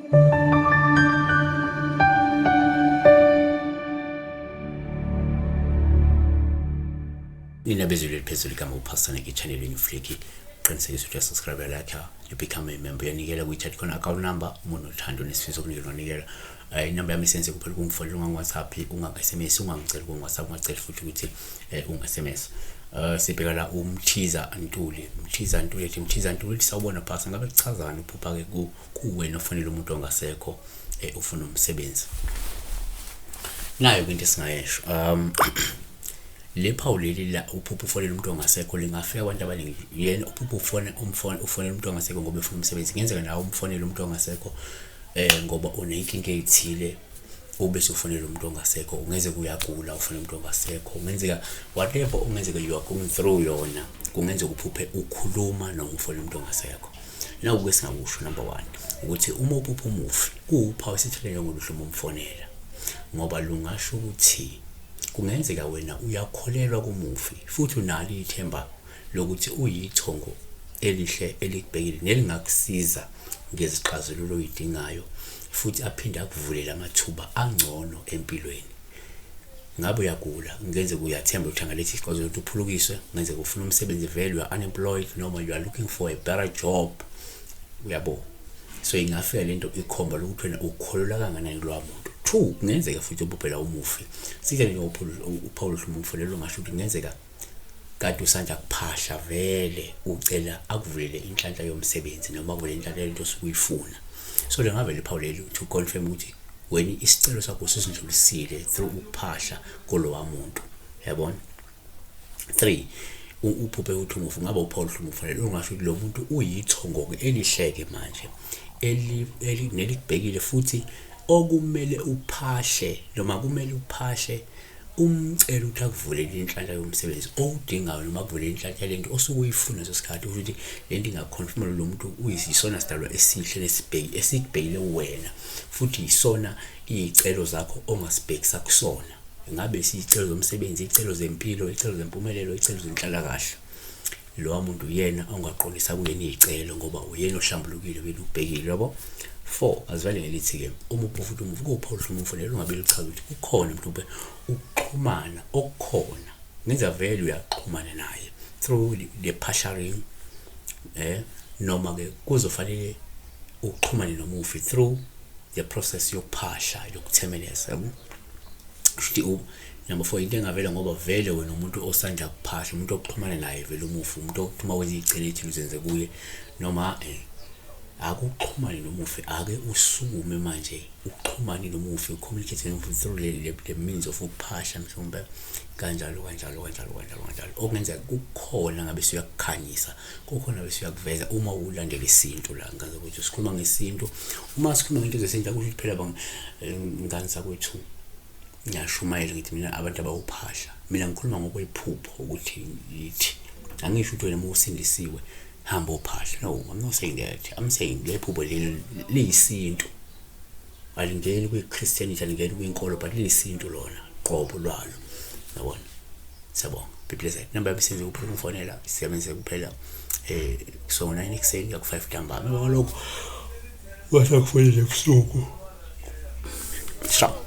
Nina bezulu eliphezulu, igama uPastor Niki, channel yenu Flicky. Qinisekisa ukuthi uyasubscribe, like, you become a member, uyanikela kwi-chat khona account number uma unothando nesifiso sokunikela, unikela. Inamba yami isenze kuphela ukungifonela, ungangi-WhatsApp, ungangi-SMS, ungangiceli ku-WhatsApp, ungaceli futhi ukuthi unga-SMS. Sibheka la uMthiza Ntuli. Mthiza Ntuli ethi, Mthiza Ntuli uthi, "Sawubona Pastor, ngabe kuchazani uphupha-ke kuwena ofonela umuntu ongasekho, ufuna umsebenzi?" Nayo into esingayesho, le phawu leli la uphupha ufonela umuntu ongasekho lingafika abantu abaningi. Yena uphupha ufone umfone ufonela umuntu ongasekho ngoba efuna umsebenzi. Kungenzeka nawe umfonele umuntu ongasekho ngoba unenkinga ey'thile, ube usufonela umuntu ongasekho. Kungenzeka uyagula, ufuna umuntu ongasekho. Kungenzeka whatever ungenzeka you are going through yona, kungenzeka uphuphe ukhuluma noma ufonela umuntu ongasekho. Naku-ke singakusho, number one, ukuthi uma uphupha umufi, kuwuphawu esithele njengoluhle uma umfonela, ngoba lungasho ukuthi kungenzeka wena uyakholelwa kumufi futhi unalo ithemba lokuthi uyithongo elihle elikubhekile nelingakusiza ngezixazululo oyidingayo, futhi aphinde akuvulele amathuba angcono empilweni. Ngabe uyagula, kungenzeka uyathemba ukuthi angaletha isixazululo ukuthi uphulukiswe. Kungenzeka ufuna umsebenzi vele, you are unemployed noma you are looking for a better job, uyabo. So ingafika lento ikhomba lokuthi wena ukholelwa kangakanani kulowa muntu. Two, kungenzeka futhi uphuphe umufi, sithe nje uPaul umfonela, ungasho ukuthi kungenzeka kade usanda kuphahla vele, ucela akuvulele inhlanhla yomsebenzi noma akuvulele inhlanhla yento osuke uyifuna. So lengavele iphawu leli to confirm ukuthi wena isicelo sakho sesindlulisile through ukuphahla kulowa muntu, yabona. Three, uphuphe ukuthi umufi, ngabe uPaul umufonela, ungasho ukuthi lo muntu uyithongo-ke elihleke manje nelikubhekile futhi okumele uphahle noma kumele uphahle umcele ukuthi akuvulele inhlanhla yomsebenzi owudingayo noma akuvulele inhlanhla lento osuke uyifuna leso sikhathi. Kusho ukuthi lento ingaconfirma lo muntu uyisona sidalwa esihle nesibheki esikubhekile wena, futhi yisona iy'celo zakho ongasibhekisa kusona, ngabe siyicelo zomsebenzi, iy'celo zempilo, iy'celo zempumelelo, iy'celo zenhlalakahle. Lowa muntu uyena ongaqondisa kuyena iy'celo ngoba uyena ohlambulukile, uyena ubhekile, yabo. Four, azivale ngelithi-ke uma uphupha ukuthi umufi, kuwuphawu oluhle uma umfonela, ungabe luchaza ukuthi kukhona mhlawumbe ukuxhumana okukhona, ngenza vele uyaxhumana naye through the phahlaring, noma-ke kuzofanele uxhumane nomufi through the process yokuphahla, yokuthemeleza, yabo. Shuthi number four, into engavela ngoba vele wena umuntu osanda kuphahla, umuntu okuxhumana naye vele umufi, umuntu okuthi uma wenza iy'celo ey'thile uzenze kuye, noma akuxhumane nomufi, ake usukume manje uxhumane nomufi, ucommunicate nomufi through le means of ukuphahla mhlawumbe, kanjalo kanjalo kanjalo kanjalo kanjalo. Okungenzeka kukhona ngabe suyakukhanyisa, kukhona bese uyakuveza uma ulandela isintu la. Ngaze ukuthi sikhuluma ngesintu, uma sikhuluma ngento zesintu akusho ukuthi phela ngane zakwethu ngiyashumayela ngithi mina abantu abawuphahla. Mina ngikhuluma ngokwephupho ukuthi yithi, angisho ukuthi wena uma usindisiwe hamba ophahla. No, I'm not saying that. I'm saying le phupho leli liyisintu, alingeni kwi-Christianity, alingeni kwinkolo, but liyisintu lona qobo lwalo, yabona. Siyabonga, be blessed. Namba yami isebenze kuphela ukungifonela, isebenze kuphela kusuka ngo-9 ekuseni kuya ku-5 ntambama. Emva kwalokho wasakufonela ebusuku. Sharp.